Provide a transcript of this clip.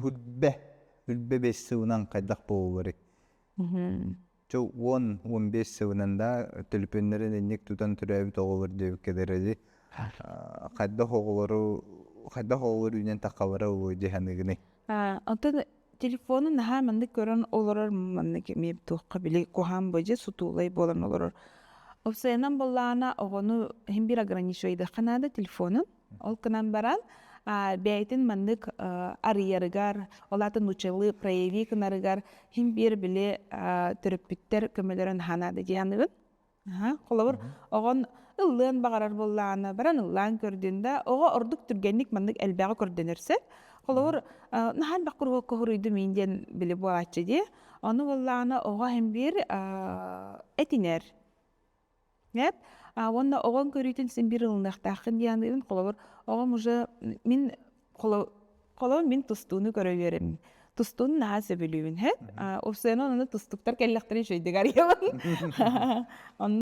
Үрбэ, үрбэ бэс сылынан хайдах буолуой? Чэ 10-15 сылынан да төлөпүөннэрин инник тутан төрөөбүт оҕолор диэбиккэ дылы хайдах оҕолору хайдах оҕолор үүнэн таххалара буолуой дии саныыгыный? Оттон телефону наһаа маннык көрөн олорор маннык эмиэ туохха били куһаан быдьы сутуулай буолан олорор. Уопсайынан буоллаҕына оҕону иһин биир ограничивайдыахха наада телефонун. Ол гынан баран бэйэтин маннык арыйарыгар, ол аата нууччалыы прояви гынарыгар иһин биир били төрөппүттэр көмөлөрө наһаа наада дии саныыбын. Холобур, оҕон ыллыан баҕарар буоллаҕына, баран ыллаан көрдүн да, оҕо ордук түргэнник маннык элбэҕи көрдөнөр сөп. Холобур, наһаа элбэх куруһуокка суруйдум иин диэн били буолааччы дии. Ону буоллаҕына оҕо иһин биир этинэр. Эп уонна оҕоҥ көрүүтүн син биир ылыныахтааххын дии саныыбын. Холобур, оҕом уже мин холобур мин тустууну көрө үөрэммин. Тустууну наһаа сөбүлүүбүн, һэ. Уопсайынан ону тустуктар кэллэхтэрин үчүгэйдик арыйабын. Онно